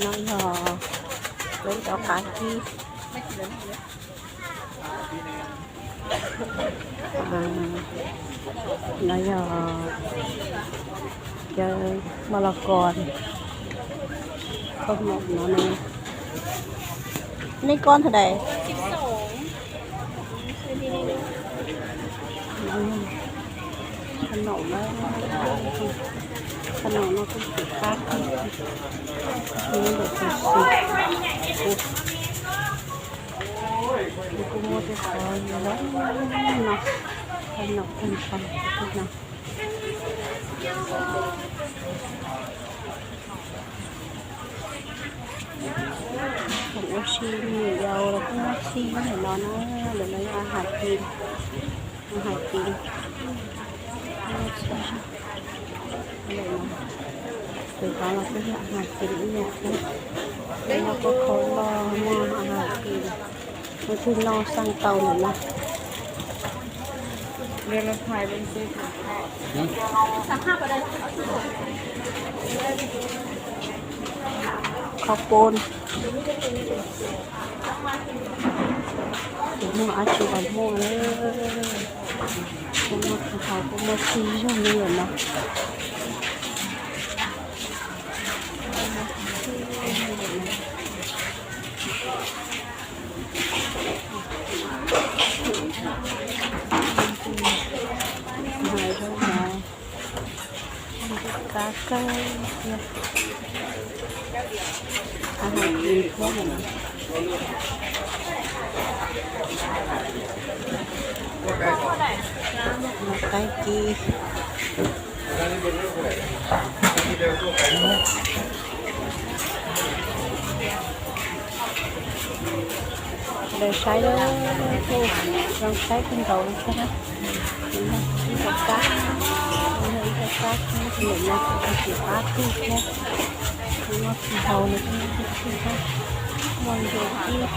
No yog peb cov qav kib. No yog cov mos los kos. Koj mom no ne. Nej koj thaum dais? Qhov no, qhov no no kuj tsis qab, ntawm tus xis kuj muaj tej qhov no, qhov no, qhov no. Thaum ua si me nyuam yaus los kuj muaj txij ntawm no na, ntawm no yog a has tis, a has tis. Tus tod los kuj yog a has tis ib yam thiab. Tus no kuj khaub loj muaj a has tis, tus twg no xaj tau ntawm no. Qhov poob, kuj muaj dab tsi los muaj, kuj muaj tsis tau, kuj muaj txij zog li lawm no. Hais zoo no, kab kawg thiab. Hais kis thiab no. Qaib kib. Lawv saib, zoo saib kawg nkaus li thiab na. Ib co kab, ib co kab thiab, tus ntawm no kuj tsis qab twg thiab. Muaj tsis haus no kuj muaj tsis twg thiab, muaj ntsuas ib.